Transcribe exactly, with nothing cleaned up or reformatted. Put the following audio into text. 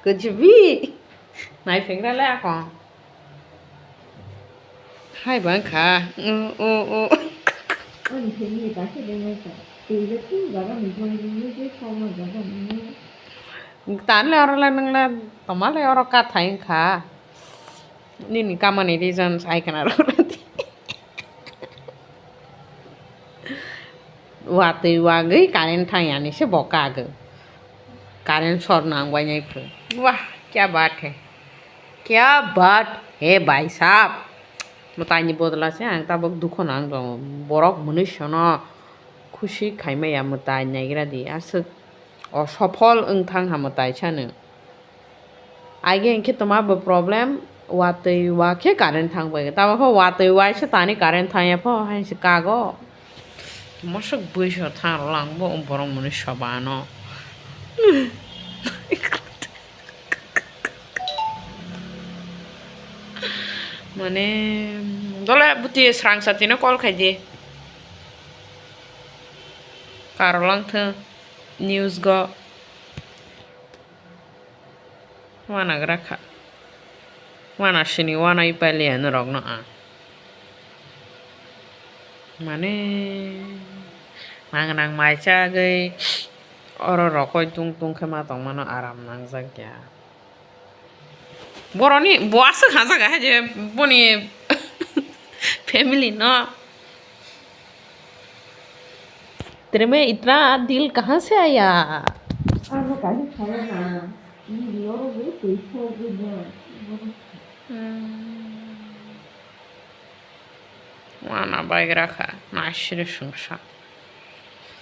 Kuchbi. Nai phengra le ako. Hai bang kha. O, o, o. Ani phenni ta khe dengai ta. Tei le tu jaga ni joi ni je kau ma jaga ni. Tan le oro le nang le toma le oro ka thai kha. Nini kamani reasons hai khna rw. Watwi wagwi current thang yani se bo kagwi. Current short nang bai nai phu. Wah, kya baat hai. Kya baat hai bhai sahab. Mwtai ni bodol se ang tabuk dukho nang tongo. Borok mwnwi sono khusi khaimaya mwtai naigra di. Aswk o sophol wng thang ha mwtai sano. Age hwnkhe toma bo problem, watwi wa khe current thang bai. Tamo khe watwi waisa tani current thang ya pho, hai se kago. Mosok bwisa thang rw lang bo borok mwnwi soba ano. Mane, dole buti srang satino call khai di. Karo lang thung news go. Wana gra kha. Wana sini wana i paliya norok no ang. Mane, nang nang mai chagwi oro rokoi tung tung khe ma tongmano aram nangjak ya. Boroni bo aswk ha jaga hai je boni family no. तेरे में इतना दिल कहाँ से आया? Ano kaisa saya na, ni loro bo tei thok gwi na. Hmm. Wana baigra kha, nasiri sungsa.